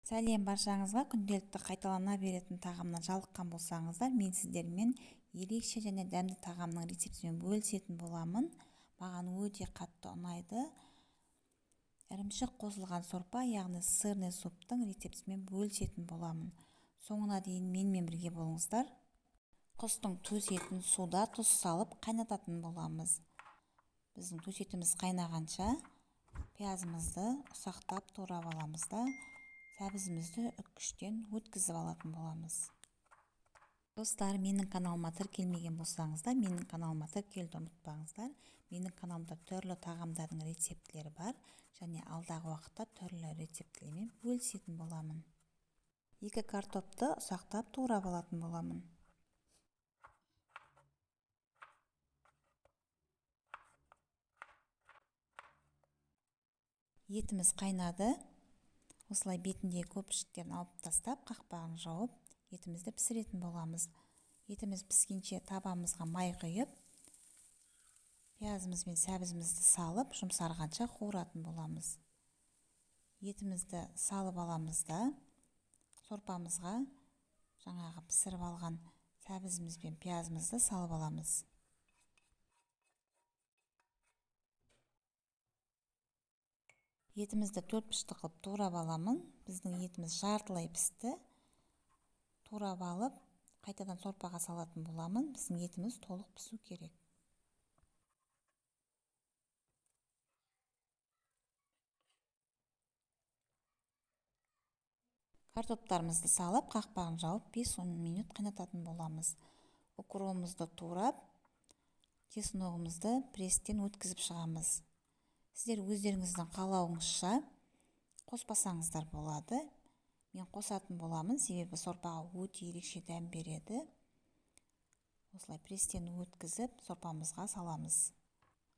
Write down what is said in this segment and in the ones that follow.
Сәлем баршаңызға! Күнделікті қайталана беретін тағамнан жалыққан болсаңыздар, мен сіздермен ерекше және дәмді тағамның рецептімен бөлісетін боламын. Маған өте қатты ұнайды. Ірімшік қосылған сорпа, яғни сырный суптың рецептімен бөлісетін боламын. Соңына дейін менімен бірге болыңыздар. Құстың төс етін суда тұз салып қайнататын боламыз. Біздің төс етіміз қайнағанша пиязымызды ұсақтап турап аламыз да, сәбізімізді үккіштен өткізіп алатын боламыз. Достар, менің каналыма тіркелмеген болсаңыздар, менің каналыма тіркелуді ұмытпаңыздар. Менің каналымда түрлі тағамдардың рецептілері бар және алдағы уақытта түрлі рецептілермен бөлісетін боламын. 2 картопты ұсақтап турап алатын боламын. Етіміз қайнады. Осылай бетіндегі көпіршіктерін алып тастап, қақпағын жауып, етімізді пісіретін боламыз. Етіміз піскенше табамызға май құйып, пиязымыз бен сәбізімізді салып, жұмсарғанша қуыратын боламыз. Етімізді салып аламыз да, сорпамызға жаңағы пісіріп алған сәбізіміз бен пиязымызды салып аламыз. Етімізді 4 пішті қылып турап аламын. Біздің етіміз жартылай пісті. Турап алып, қайтадан сорпаға салатын боламын. Біздің етіміз толық пісу керек. Картоптарымызды салып, қақпағын жауып 5-10 минут қайнататын боламыз. Укробымызды турап, чесногымызды пресстен өткізіп шығамыз. Сіздер өздеріңіздің қалауыңызша қоспасаңыздар болады. Мен қосатын боламын, себебі сорпаға өте ерекше дәм береді. Осылай пресстен өткізіп, сорпамызға саламыз.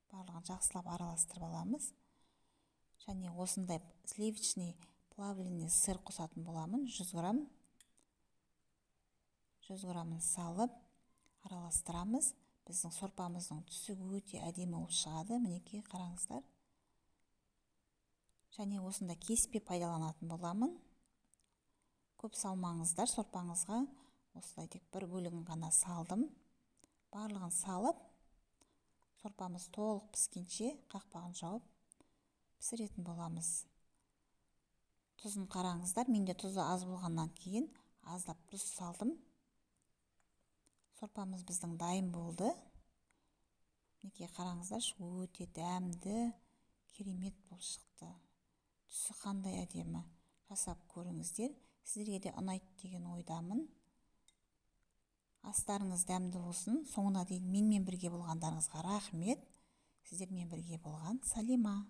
Барлығын жақсылап араластырып аламыз. Және осындай сливочный плавленый сыр қосатын боламын. 100 грамм. 100 граммын салып араластырамыз. Біздің сорпамыздың түсі өте әдемі болып шығады. Мінекей қараңыздар. Және осында кеспе пайдаланатын боламын. Көп салмаңыздар сорпаңызға. Осылай тек бір бөлігін ғана салдым. Барлығын салып, сорпамыз толық піскенше қақпағын жауып пісіретін боламыз. Тұзын қараңыздар, менде тұзы аз болғаннан кейін аздап тұз салдым. Сорпамыз біздің дайын болды. Мінекей қараңыздаршы, өте дәмді, керемет болып шықты. Түсі қандай әдемі. Жасап көріңіздер. Сіздерге де ұнайды деген ойдамын. Астарыңыз дәмді болсын. Соңына дейін менімен бірге болғандарыңызға рахмет. Сіздермен бірге болған Салима.